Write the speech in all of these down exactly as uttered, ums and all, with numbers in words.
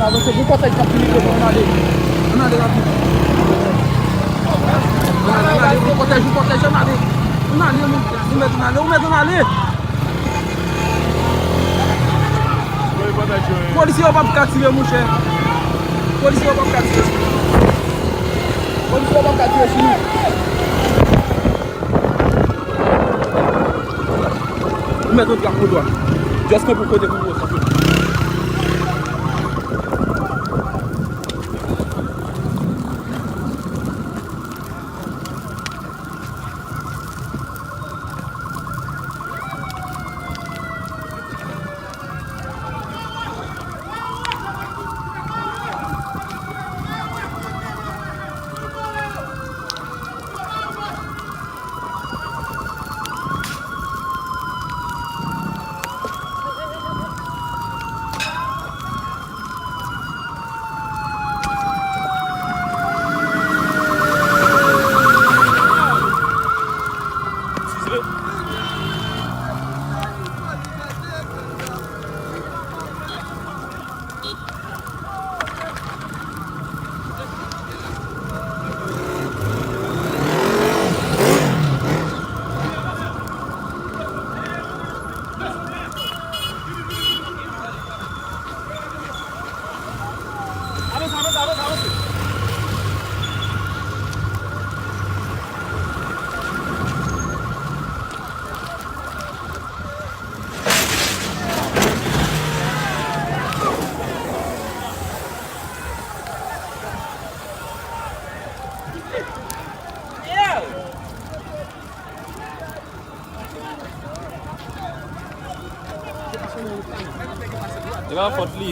Avanse, gon kòtèj k ap vini devan, ann ale. Ann ale rapid. Ann ale, ann ale, gon kòtèj, gon kòtèj, ann ale. Ann ale, mon frè, ou mèt ann ale, ou mèt ann ale. Polisye yo p ap ka tire, monchè. Polisye yo p ap ka tire sou nou. Polisye yo p ap ka tire sou nou. Ou mèt antre ak kontwa. Just kanpe kote pou ou kanpe. Avanse, avanse, avanse, avanse. Se pa fòt li.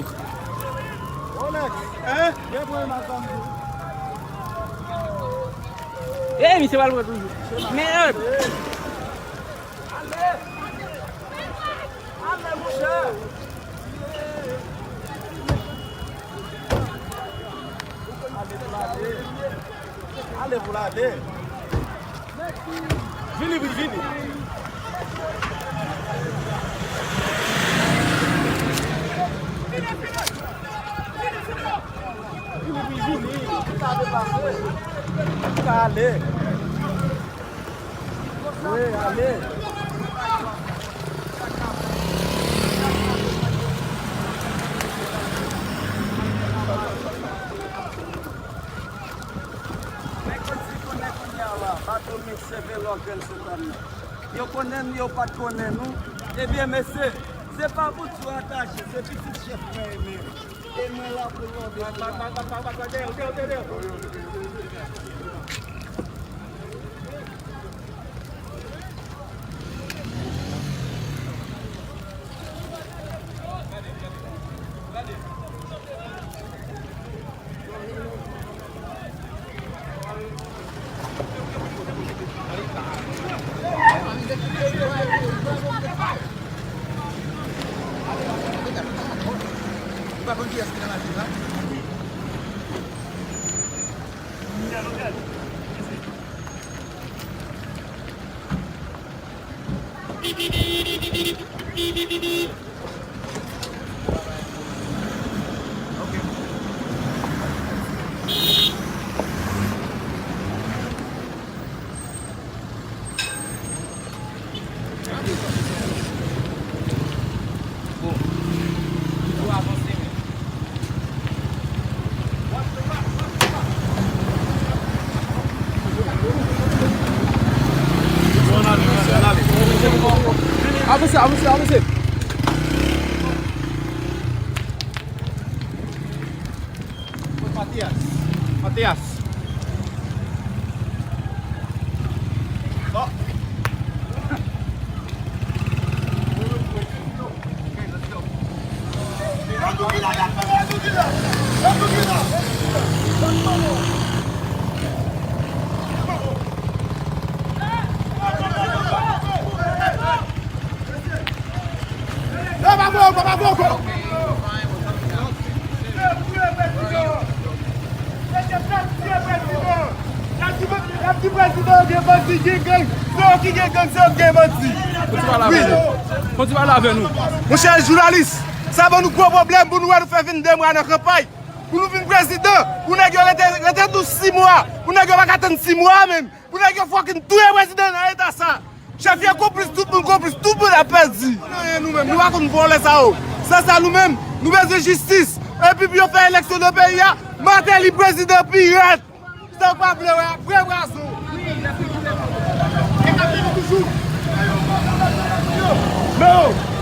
Ey, misye pral pran toujou. Mèd! Ale, monchè! Ale pou l ale. Vini, vini, vini. Vini, vini, vini. Ou ka depase. Ou ka ale. Wi, ale. Nèg yo di konnen kounye a la, Batwomen se Velògèl Sentani. Yo konnen n, yo pa t konnen nou. Ebyen, mesye, se pa pou tou atache, se pitit chèf mwen ye menm. E mwen la pou lòd. Pa konn kiyès ki nan machin nan. Avanse, avanse, avanse. Mathias. Mathias. Oh. Y ap di prezidan gen bandi, gen gang. Se yo ki gen gang, se yo ki gen bandi. Kontinye pale avè nou. Kontinye pale avè nou. Monchè jounalis, Sa ban nou gwo pwoblèm pou nou wè nou fè vennde mwa nan kanpay. Pou nou vin prezidan, pou nèg yo rete, rete nou sis mwa, pou nèg yo pa ka tann sis mwa menm, pou nèg yo fucking touye prezidan nan eta sa. Chèf yo konplis, tout moun konplis, tout moun ap pèdi. Nou pa konn vòlè sa yo. Sa, sa nou menm, nou bezwen jistis. Epi pou yo fè eleksyon nan peyi a, Martelly prezidan pi rèd. Sa w pa vle wè, apre brazon. E k ap vini toujou. Non.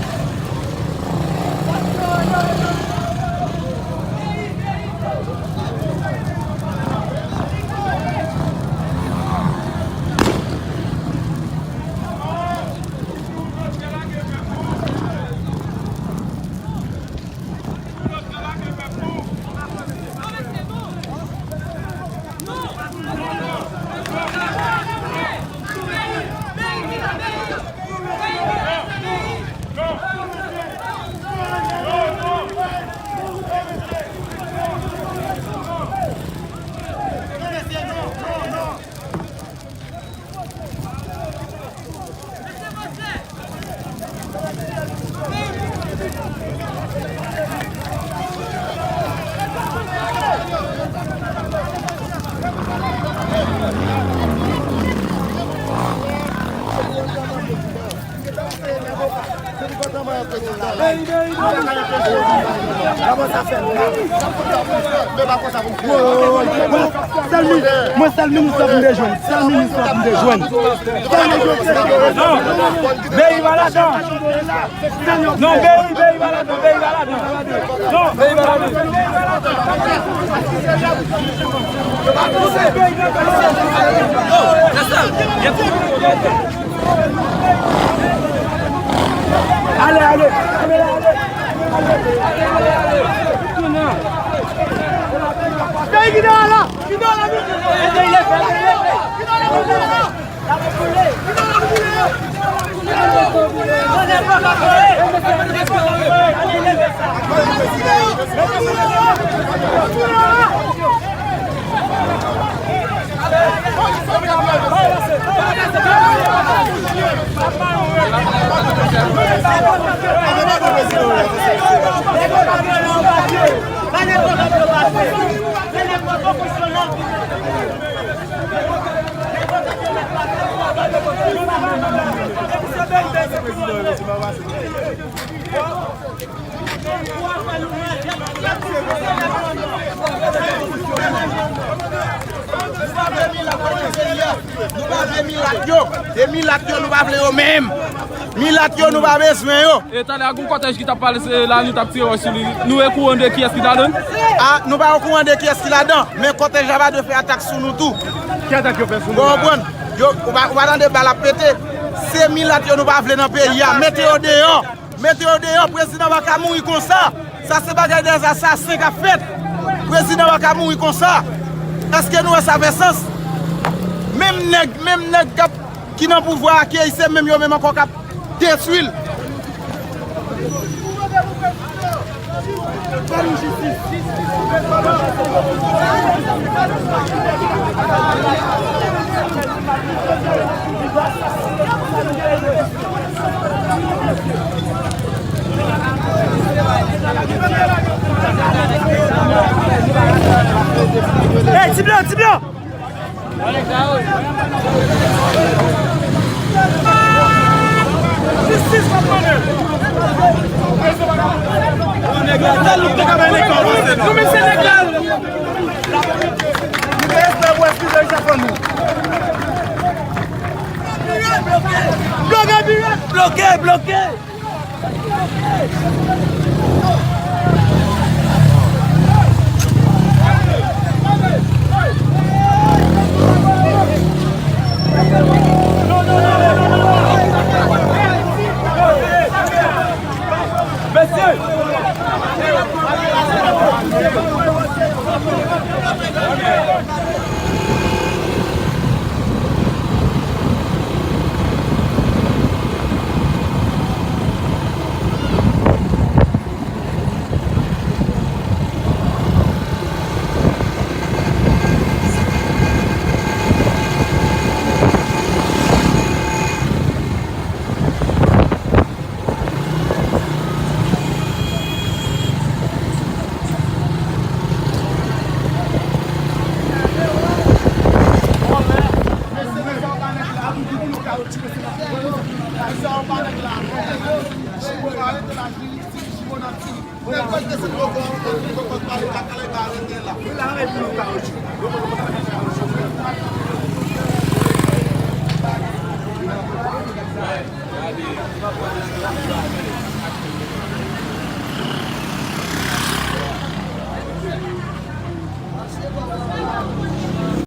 Sèl mi-, mwen sèl minis la pou m te jwenn. Sèl minis la pou m te jwenn. Sèl minis la pou m te jwenn. Non, Berry pa ladan. Non, Berry, Berry pa ladan, Berry pa ladan. Non, Berry pa ladan. Ale, ale. Peyi ki nan la. Nou pa vle milat yo. E milat yo, nou pa vle yo menm. Milat yo, nou pa bezwen yo. E talè a, gon kòtèj ki t ap pale, se la nou t ap tire wòch sou li. Nou okouran de kiyès ki ladan? A, nou pa okouran de kiyès ki ladan, men kòtèj la pa dwe fè atak sou nou tou. Ki atak yo fè sou nou? Ou konprann? Yo, ou pa, ou pa tande bal ap pete. Se milat yo nou pa vle nan peyi a. Mete yo deyò. Mete yo deyò. Prezidan pa ka mouri konsa. Sa se bagay dè asasen k ap fèt. Prezidan pa ka mouri konsa. Èske nou wè sa fè sans? Menm nèg, menm nèg k ap, ki nan pouvwa a, ke se menm yo menm ankò k ap detwi l. Hey, ti blan, ti blan! Jistis n ap mande. Sèl nou ki te ka bay nèg sa avanse, non. Nou menm se nèg la. Nou te espere pou eskize Richard Fanny. Bloke, bloke, bloke. Bloke, bloke. Nèg wè desann yo, yo pale, yo pale, yo pale, yo pale, yo pale.